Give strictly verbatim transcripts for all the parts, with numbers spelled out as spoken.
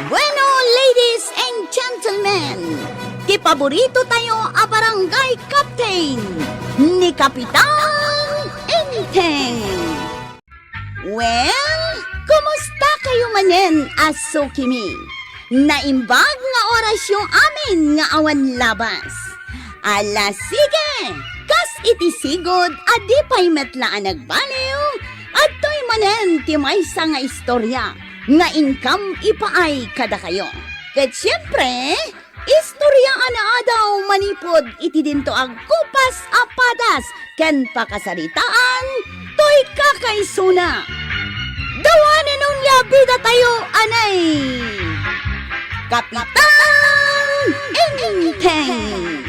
Bueno, ladies and gentlemen, ti paborito tayo a barangay captain, ni Kapitan Enteng. Well, kumusta kayo manen a sukimi? Naimbag nga orasyo amin nga awan labas. Ala, sige! Kas iti sigud a di pay met la a nagbaliw, adtoy manen ti maysa nga istorya nga inkam ipaay kadakayo. Ket siempre, istorya a naadaw manipud iti dinto a gupas a padas ken pakasaritaan toy kakaisuna. Dawanen onia bida tayo, anay! Kapitan Enteng!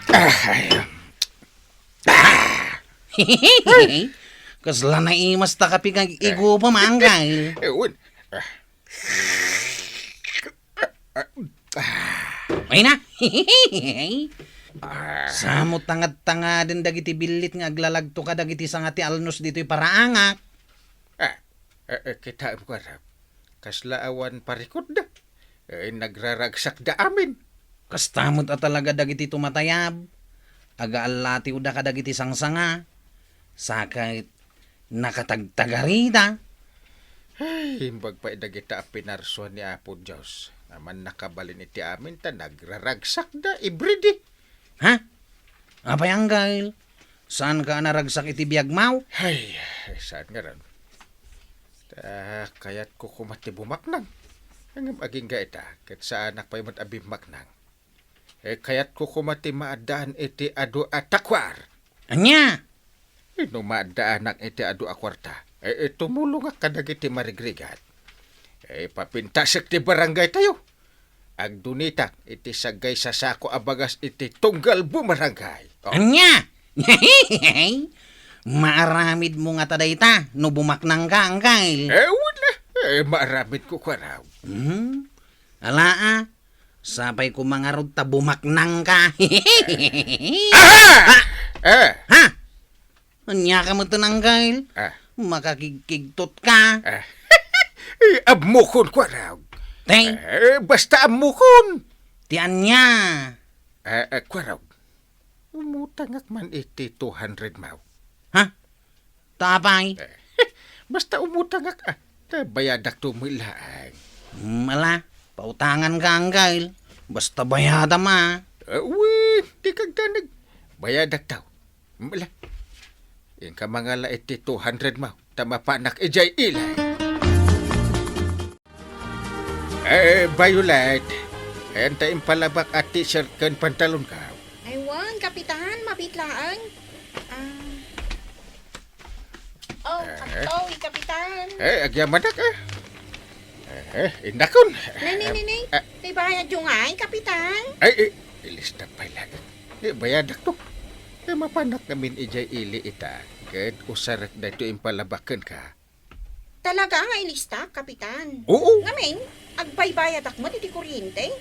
Ah, ay. Ah! Kasla naimas ta kapi nga igupam, Angkel. Eh, wen. Ah. Ay na. Ah. Samo tangad-tangaden dagiti billit nga aglalagto kadagiti sanga ti alnos ditoy paraangak. Ah, eh, eh, kitaem ko, Arab. Kasla awan parikutda. Eh, nagraragsakda amin. Kasta met a talaga dagiti tumatayab. Agaallatiwda kadagiti sangsanga. Sa ket nakatagtagarida. Ay, imbag pay dagita a pinarsuan ni Apo Dios. Aman nakabalin iti amin ta nagraragsakda, ibridi. Ha? Apay, Angkel? Saanka a naragsak iti biagmo? Ay, saan ngarud. Ta kayatko koma ti bumaknang. Ngem agingga ita, ket saanak pay met a bimmaknang. Eh, kayatko koma ti maaddaan iti adu a takuar. Ania? Eh, no maaddaanak iti adu a kuarta, eh, eh, tumulongak kadagiti marigrigat. Eh, papintasek ti barangay tayo. Agdunitak iti sagaysa sako a bagas iti tunggal bumarangay. Oh. Ania? Maaramidmo ngata dayta no bumaknangka, Angkel? Eh, wala. Eh, maaramidko, kuanaw. Hmm? Ala, a. Sapay koma ngarud ta bumaknangka. Aha! Ah! Eh. Ha? Ania ka met, Angkel? Ah. Makakigkigtot ka. Ah. Eh, ammokon, kuaraw. Tay? Eh, basta ammokon. Ti ania? Eh, eh, kuaraw. Umutangak man iti two hundred mo. Ha? Ta apay? Eh, basta umutangak, ah. Ta bayadakto met laeng. Hmm, ala, pautanganka, Angkel. Basta bayadam, a. Eh, wen, dika agdanag. Bayadakto. Mala. Inka mangala iti two hundred mo, ta mapanak idiay ili. Eh, Violet, anta impalabak a t-shirt ken pantalonko. Ay, wen, Kapitan, mabiit laeng. Ah. Oh, eh. Adtoy, Kapitan. Eh, agyamanak, eh. Eh, indakon. Nay, nay, nay, nay. Ah. Ti bayadyo ngay, Kapitan? Ay, eh, ilista pay laeng. Eh, bayadakto. Eh, mapanak ngamin idiay ili ita. Ket usarek daytoy impalabak kenka. Talaga nga ilista, Kapitan? Oo. Ngamin, agbaybayadak met iti kuryente.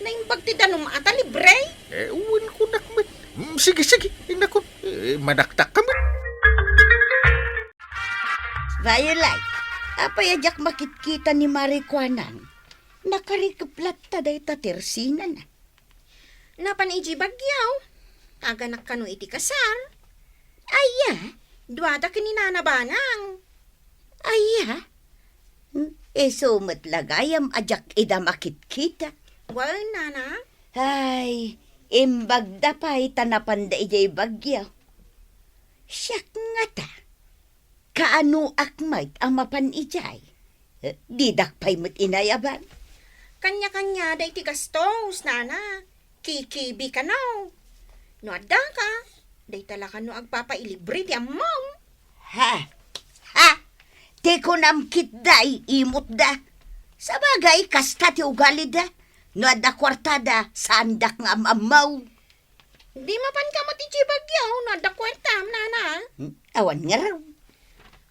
Naimbag ti danum a ta libre. Eh, wen kunak met. Mm, sige, sige. Indakon. Eh, manaktak ka met. Violet, apay a diak makitkita ni Mare Kuanang? Nakarikep latta dayta ti ersinana. Napan idiay Baguio. Aganak kano iti kasar. Aya, duada ken ni Nana Banang. Aya, isu met la gayam a diak ida makitkita. Wen, Nana? Ay, imbagda pay ta napanda idiay Baguio. Siak ngata, kaanoak met a mapan idiay? Eh, didak pay met inayaban. Kanya-kanyada iti gastos, Nana. Kikibi kano. No addaka, dayta la kano agpapailibre ti ammom. Ha? Ha? Ti kunam ketdi, imutda. Sabagay, kasta ti ugalida. No adda kuartada, saandak nga am-ammo. Di mapanka met idiay Baguio no adda kuartam, Nana. Hmm, awan ngarud.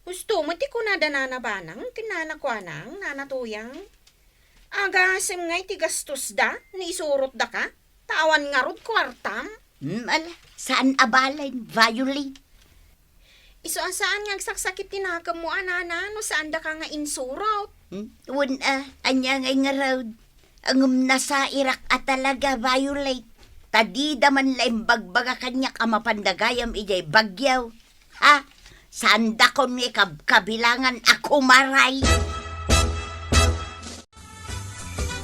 Husto met ti kunada Nana Banang ken Nana Kuanang, Nana Tuyang. Agasem ngay ti gastosda no isurotdaka, ta awan ngarud kuartam. Hmm, ala, saan a balen, Violet. Isu a saan nga agsaksakit ti nakemmo a nana no saandaka nga insurot. Hmm? Wen a, ania ngay ngarud? Ngem nasairak a talaga, Violet. Ta dida man la imbagbaga kaniak a mapanda gayam idiay Baguio. Ha? Saandakon nga ikabkabilangan a kumaray.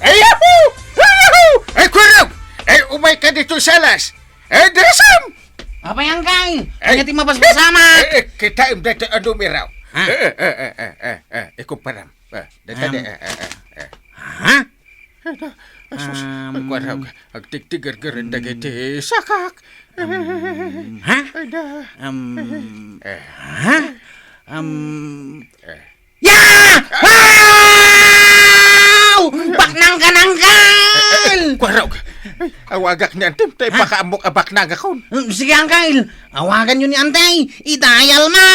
Ay, yahoo! Ay, yahoo! Ay, kurang! Ay, umay ka dito sa alas! Ay, dasam! Apay, Angkal? Ay, ania ti mabasbasamak? Eh, eh, kita im dati a numero. Ha? Eh, eh, eh, eh, eh, eh, eh, ikumparam. Eh, dati, Um, eh, eh, eh, eh. Ha? Ay, da, asus, Um, ay, kuwarag, agtigtigergeren dagiti sakak. Um, ha? Ay, da. Um, Eh. Ha? Um, Eh. Ya! Wow! Baknang ka, Angkal! Eh, eh, kuwarag. Ay, awagak ni Antim, tay Ha? pakaammok a baknangakon. Hmm, sige, Angkal. Awagan yo ni Antay. Idayal mo!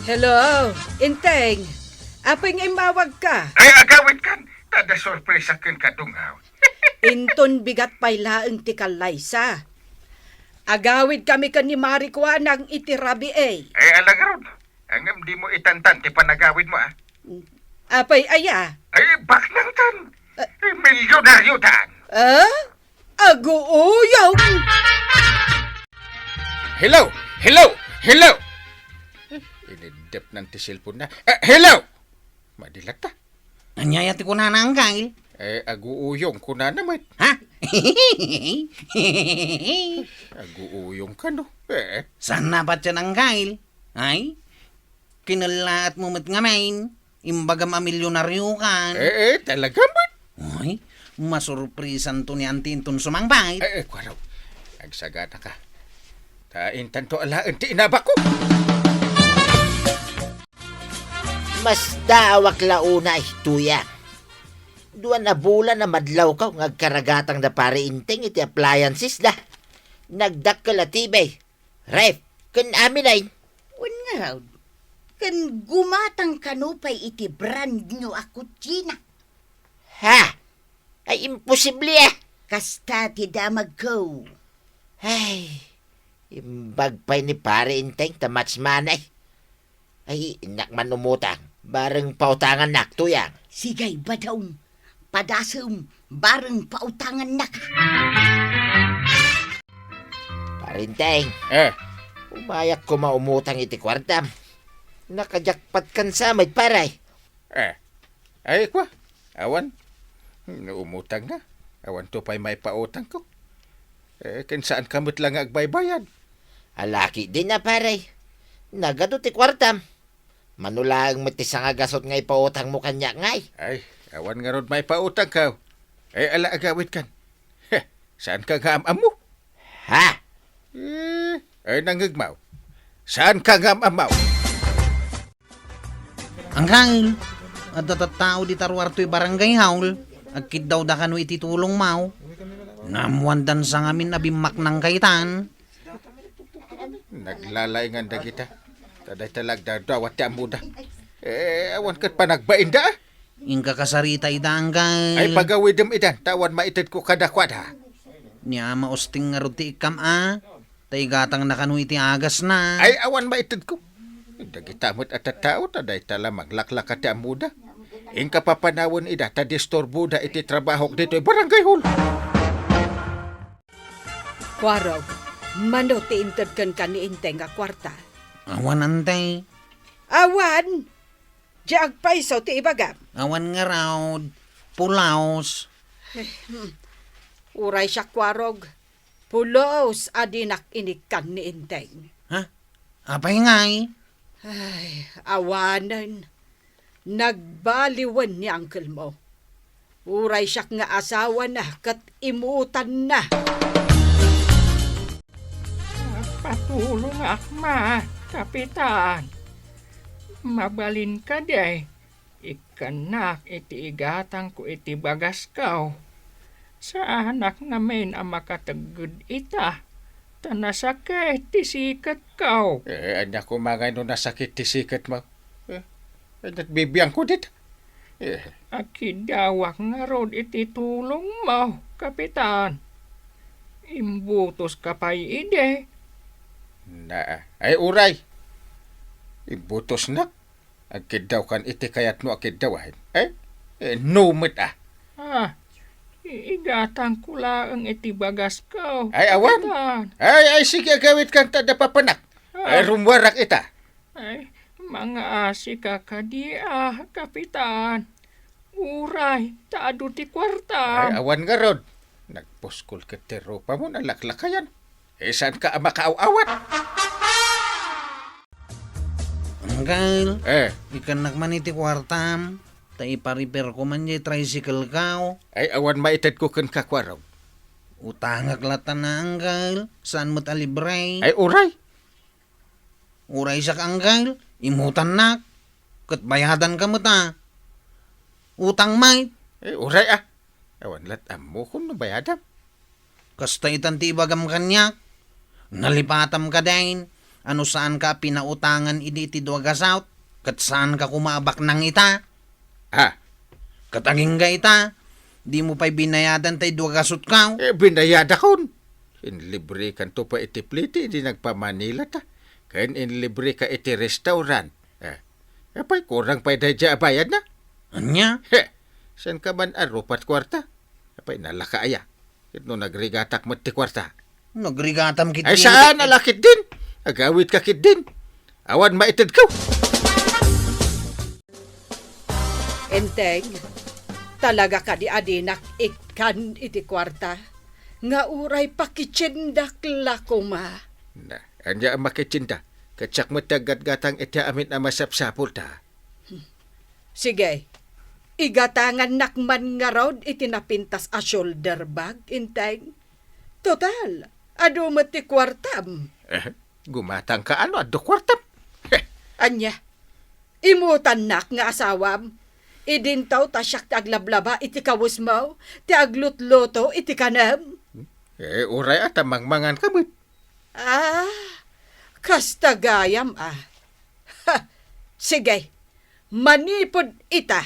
Hello, Inteng. Apay nga immawag ka? Ay, agawid kan. Tada sorpresa ken kadungaw. Inton bigat pay laeng ti kallaysa. Agawid kami ken ni Mari Kuanang iti rabii. Ay, alangarod. Ngem dimo itantan ti panagawidmo, a? Apay aya? Ay, baknangtan. Ah. Ay, milyonaryotan. Ah? Aguuyong! Hello! Hello! Hello! Iniddepnan ti cellphone-na. Eh, hello! Madi latta. Ania aya ti kunana, Angkal? Eh, aguuyong kunana met. Ha? Aguuyong kano? Eh. Saan na patyan, Angkal? Ay? Kinellaatmo met ngamin. Imbagam a milyonaryo kan. Eh, eh, talaga met. Ay, masurprisanto ni Auntie inton sumangpet. Eh, eh, kuwaraw. Agsagana ka. Ta intanto alaen ti inabakko. Masdaawak la unay, Tuyang. Dua a bulan a madlawkaw nga agkaragatang da Pare Inteng iti appliances da. Nagdakkel a T V, ref, ken amin ay. Wen ngarud, ken gumatang kano pay iti brand new a kutsina. Ha? Ay, imposible, ah. Kasta ti damagko. Ay, imbag pay ni Pare Inteng ta much money. Ay, innak man umutang. Bareng pautangannak, Tuyang. Sigay, badaom. Padasem. Bareng pautangannak. Pare Inteng. Eh. Umayak koma umutang iti kuartam. Nakajakpat kan sa met, pare. Eh. Ay, kwa. Awan. No umutang nga. Awan to pay maipautangko. Eh, ken saan ka met la nga agbaybayad? Alaki din a, pare. Nagadu ti kuartam. Mano laeng met ti sangagasut nga ipautangmo kaniak ngay. Ay, awan ngarud maipautangko. Ay, ala agawid kan. Heh, saan ka nga am-ammo? Ha? Eh, ay, nangngegmaw. Saan ka nga am-ammo? Anggail, adda tattao dita ruar toy barangay hall, agkiddawda kano iti tulongmo. Naammoandan sa ngamin a bimmaknangka itan. Naglalaingan dagita. Ta dayta la agdawdawat ti ammoda. Eh, awan ket panagbainda, ah. Inka kasarita ida, anggail. Ay, pagawidem ida, ta awan maitedko kadakuada. Ni Ama Usting ngarud ti ikkam, a. Ta igatangna kano iti agasna. Ay, awan maitedko. Dagita met a tattao, ta dayta la manglaklaka ti ammoda. Inka papanawen ida, ta disturboda iti trabahok ditoy barangay hall. Kuarog, mano ti inted kenka ni Inteng a kuarta? Awan, Ante. Awan? Di agpayso ti ibagam. Awan ngarud, pulos. Eh, hmm. Uray siak, Kuarog, pulos a dinak inikkan ni Inteng. Ha? Apay ngay? Ay, awanen. Nagbaliwen ni angkelmo. Uray siak nga asawana ket imutanna. Patulongak, ma, Kapitan. Mabalin kadi? Ikkannak iti igatangko iti bagasko. Saanak ngamin a makategged ita, ta nasakit ti siketko. Eh, ania koma ngay no nasakit ti siketmo? Eh, ket bibiangko dita. Eh. Agkiddawak ngarud iti tulongmo, Kapitan. Imbutoska pay idi. Na, ay uray. Imbutosnak. Agkiddawkan iti kayatmo a kiddawen. Eh? Eh, no met a. Ah, i-, igatangko laeng iti bagasko, Ay, awan. Kapitan. Ay, ay, sige, agawidkan ta da papanak. Ah. Ay, rummuarak ita. Ay, mangaasika kadi a, Kapitan. Uray, ta adu ti kuartam. Ay, awan ngarud. Nagpuskol ket ti rupamo, nalaklakayan. Eh, saanka a makaaw-awat? Uncle, Eh. Ikkannak man iti kuartam, ta ipariperko man diay tricycle-ko. Ay, awan maitedko kenka, kuarog. Utangak latta na, Uncle. Saan met a libre? Ay, uray. Uray siak, Uncle, imutannak. Ket bayadanka met a. Utang met. Eh, uray a. Awan lat ammokon no bayadam. Kasta itan ti ibagam kaniak. Nalipatam kadin, a no saanka a pinautangan idi iti dua gasut, ket saanka koma a baknang ita. Ah. Ket agingga ita, dimo pay binayadan tay dua gasutko. Eh, binayadakon. Inlibrekanto pay iti plete idi nagpa-Manila ta. Ken inlibreka iti restaurant. Eh, apay, kurang pay daydiay a bayadna? Ania? He, saanka man a rupat kuarta? Apay, nalaka aya? Ket no nagrigatak met ti kuarta? Nagrigatam ket Ay, di saan, met- ala ketdin? Agawidka ketdin. Awan maitedko. Enteng, talaga kadi a dinak ikkan iti kuarta, nga uray pakitiendak la koma. Na, ania a makitienda? Ket siak met ti aggatgatang iti amin a masapsapulta. Sige, igatangannak man ngarud iti napintas a shoulder bag, Enteng. Total, adu met ti kuartam. Eh, gumatangka a no adu kuartam? Heh. Ania? Imutannak nga asawam? Idinto ta siak ti aglablaba iti kawesmo, ti aglutluto iti kanem? Eh, uray a ta mangmanganka met. Ah, kasta gayam a. Ha, sige, manipud ita,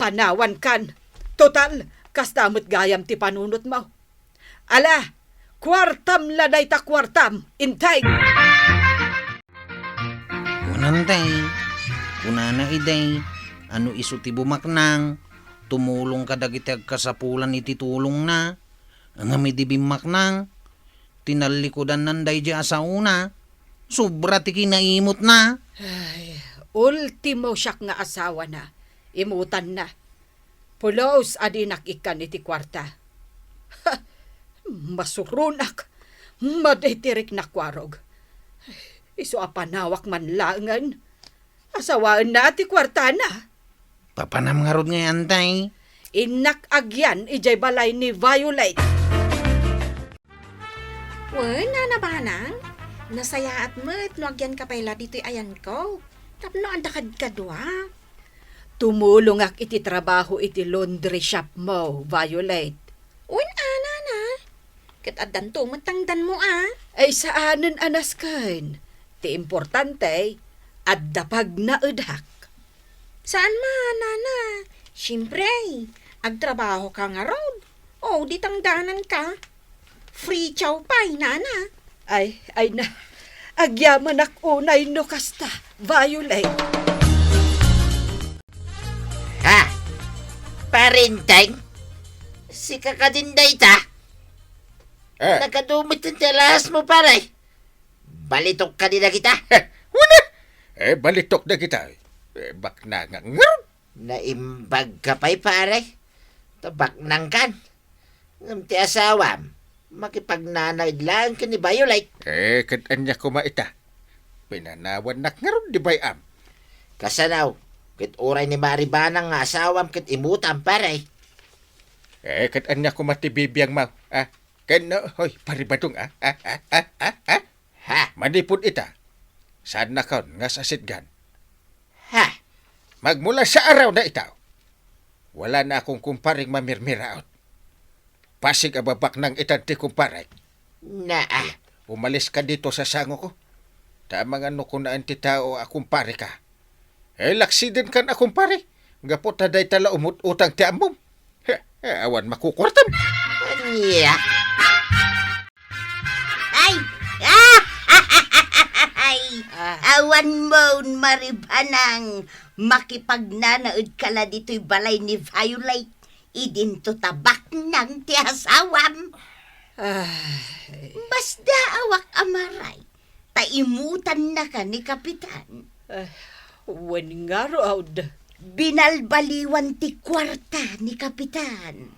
panawankan. Total, kasta met gayam ti panunotmo. Ala, kuartam la dayta kuartam, Enteng. Kunana, Tay, kunana idi, a no isu ti bumaknang, tumulong kadagiti agkasapulan iti tulongna. Ngem idi bimmaknang, tinallikudannan daydiay a saona, sobra ti kinaimutna. Ay, ultimo siak nga asawana, imutanna. Pulos a dinak ikkan iti kuarta. Ha! Masuronak. Maditiriknak, kuarog. Isu a panawak man laengen. Asawaenna ti kuartana. Papanam ngarud ngay, Tay? Innak agyan idiay balay ni Violet. Wen, Nana Banang, nasayaat met no agyanka pay la ditoy ayanko tapno adda kadkadua. Tumulongak iti trabaho iti laundry shop mo, Violet. Wen a, Nana. Ket addanto met tangdanmo a. Ay, saanen a nasken. Ti importante, adda pagnaedak. Saan man, Nana. Siempre, agtrabahoka ngarud. O, di tangdananka. Free chow pie, Nana. Ay, ay na. Agyamanak unay no kasta, Violet. Ha? Pare Enteng? Sika kadin dayta? Eh. Nakadumit ti alahasmo, pare. Balitok kadi dagita? Wen a! Eh, balitok dagita. Eh, baknangak ngarud. Naimbagka pay, pare. Ta baknangkan. Ngem ti asawam, makipagnanaed laeng ken ni Violet. Eh, ket ania koma ita? Pinanawannak ngarud di bay-am. Kasano, ket uray ni Mari Banang nga asawam ket imutam, pare. Eh, ket ania koma ti bibiangmo, a? Ken, no, hoy, Pare Badong, a? A, a, a, a, a? Ha? Manipud ita, saannakon nga sasitgan. Ha? Magmula sa araw na ita, wala na akong kumpareng mamirmiraot. Pasig a babaknang itan ti kumparek. Naa. Umaliska dito sa sangoko. Ta amangan no kunaen ti tao a kumpareka. Eh, laksidenkan a kumpare. Gapu ta dayta la umut-utang ti ammom. He, eh, awan makukuartam. Ania? Awan mon maribanang makipagnanaedka la ditoy balay ni Violet. Idinto ta baknang ti asawam. Ay. Masdaawak a maray, ta imutannaka ni Kapitan. Ay, wen ngarud. Binalbaliwan ti kuarta ni Kapitan.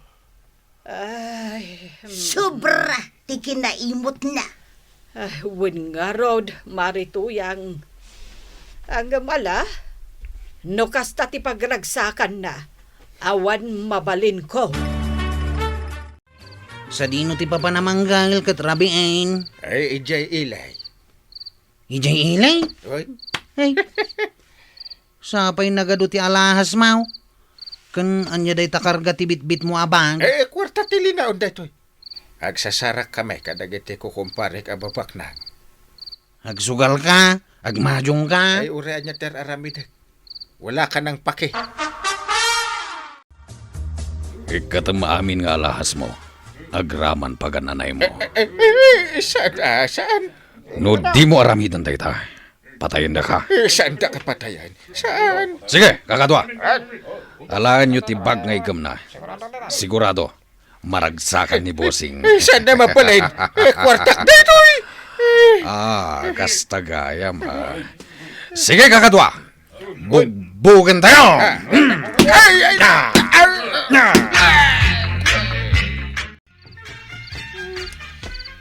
Ay, mm. Sobra ti kinaimutna. Ay, wen ngarud, Mari Tuyang. Ngem ala, no kasta ti pagragsakanna, awan mabalinko. Sadino ti papan a manggail ket rabiin? Ay, idiay ilay. Idiay ilay? Oy. Ay. Sapay nagadu ti alahasmo. Ken ania dayta karga ti bitbitmo a bag? Eh, kuarta ti linaon daytoy. Agsasarak kami kadagiti kukumparek a babaknang. Agsugalka, agmadiongka. Ay, uray ania ti ar-aramidek. Wala ka nang pake. Ikkatem amin nga alahasmo, agraman pagan-anaymo. Eh, eh, eh, eh, saan, ah, saan? No dimo aramiden dayta, patayendaka. Eh, saandaka patayen? Saan? Sige, kakadua. Ah. Alaenyo ti bag nga iggemna. Sigurado, maragsakan ni Bossing. Eh, saan naman pala yun? Eh, kuartak daytoy! Eh. Ah, kasta gayam, ha? Sige, kakadua. Bugbugentayo! Ay, ay, ah, ah.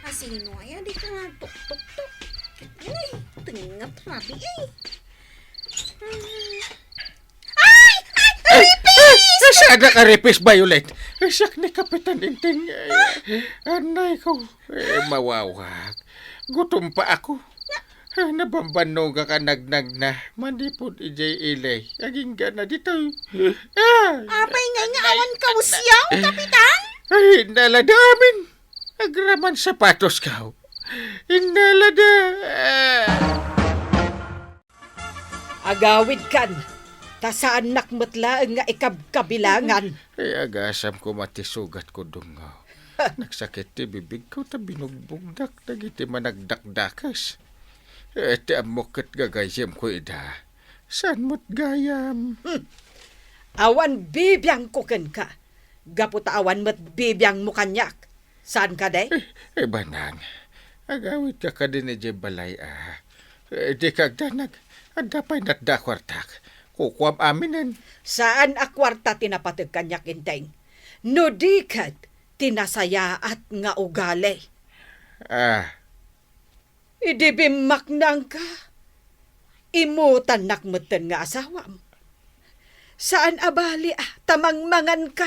Asino aya dayta nga tuktuktok? Uy, tengnga ti rabii, eh. Ay! Ay! Ay! Ripis! Ay, saan ka ripis, Violet? Ay, siak ni Kapitan Enteng. Ay, anay ko. Eh, mawawak. Gutom pa ako. Ah, nabambannoga ka nagnagna manipud idiay ilay. Agingga na ditoy. Ah! Apay ngay nga awan kausyaw, Kapitan? Ay, inalada amin. Agraman sapatos ka. Inalada. Ah! Agawidkan, ta saannak met laeng nga ikabkabilangan. Ay, agasam koma ti sugatko, Dungaw. Nagsakit ti bibigko ta binugbugdak dagiti managdakdakes. Eh, ti ammok ket gagayyemko ida. Saan met gayam? Hmm. Awan bibiangko kenka, gapu ta awan met bibiangmo kaniak. Saan kadi? Eh, eh, Banang, agawidka kadi idiay balay, a. Eh, dika agdanag. Adda pay natda a kuartak. Kukuam aminen. Saan a kuarta ti napateg kaniak, Enteng. No di ket ti nasayaat nga ugali. Ah. Idi bimmaknangka, imutannak metten nga asawam. Saan a bali, a, ta mangmanganka,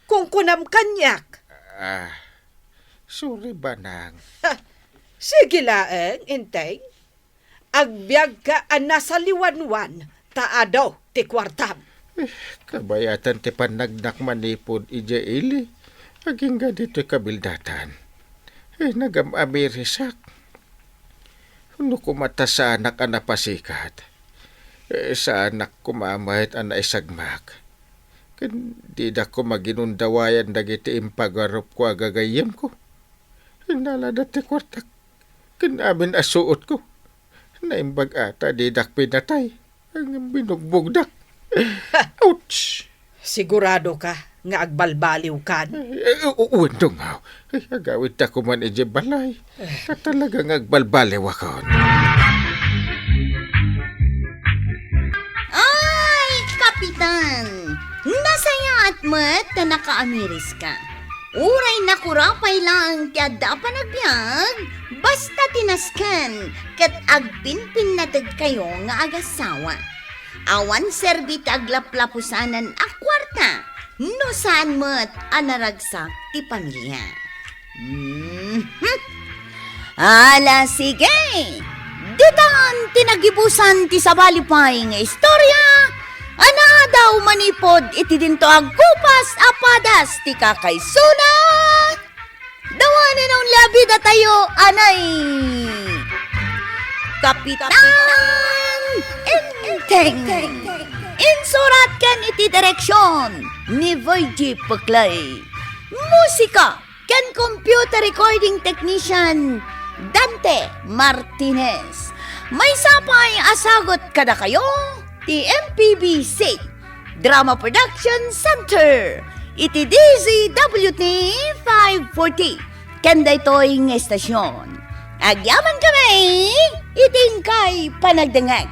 kunkunam kaniak. Ah, sorry, Banang. Ha, sige laeng, Enteng. Agbiagka a nasaliwanwan ta adu ti kuartam. Eh, kabayatan ti pannagnak manipud idiay ili, agingga ditoy kabildatan. Eh, nagam-amirisak. No koma ta saanak a napasikat, eh, saanak koma met a naisagmak. Ken didak koma ginundawayan dagiti impagarupko a gagayyemko. Inalada ti kuartak ken amin a suotko. Naimbag a ta didak pinatay. Ngem binugbugdak. Ouch! Siguradoka nga agbalbaliwkan? Eh, eh, u-, wen, Dungaw. Ay, agawidta koman idiay balay. Eh. Ta talaga nga agbalbaliwakon. Ay, Kapitan! Nasayaat met ta nakaamiriska. Uray nakurapay laeng ti adda a panagbiag, basta ti nasken ket agpinpinnategkayo nga agasawa. Awan serbi ti aglaplapusanan a kuarta no saan met a naragsak ti pamilia. Mhm. Ala, sige! Ditan ti nagibusan ti sabali pay nga istorya a naadaw manipud iti dinto a gupas a padas ti kakaisuna. The one and only a bidatayo, anay, Kapitan Enteng. Insurat ken iti direksion ni Virgie Peclay. Musika ken computer recording technician Dante Martinez. Maysa pay a sagut kadakayo ti M P B C Drama Production Center iti D Z W T five forty. Ken daytoy nga estasion, agyaman kami iti inkay panagdengngeg.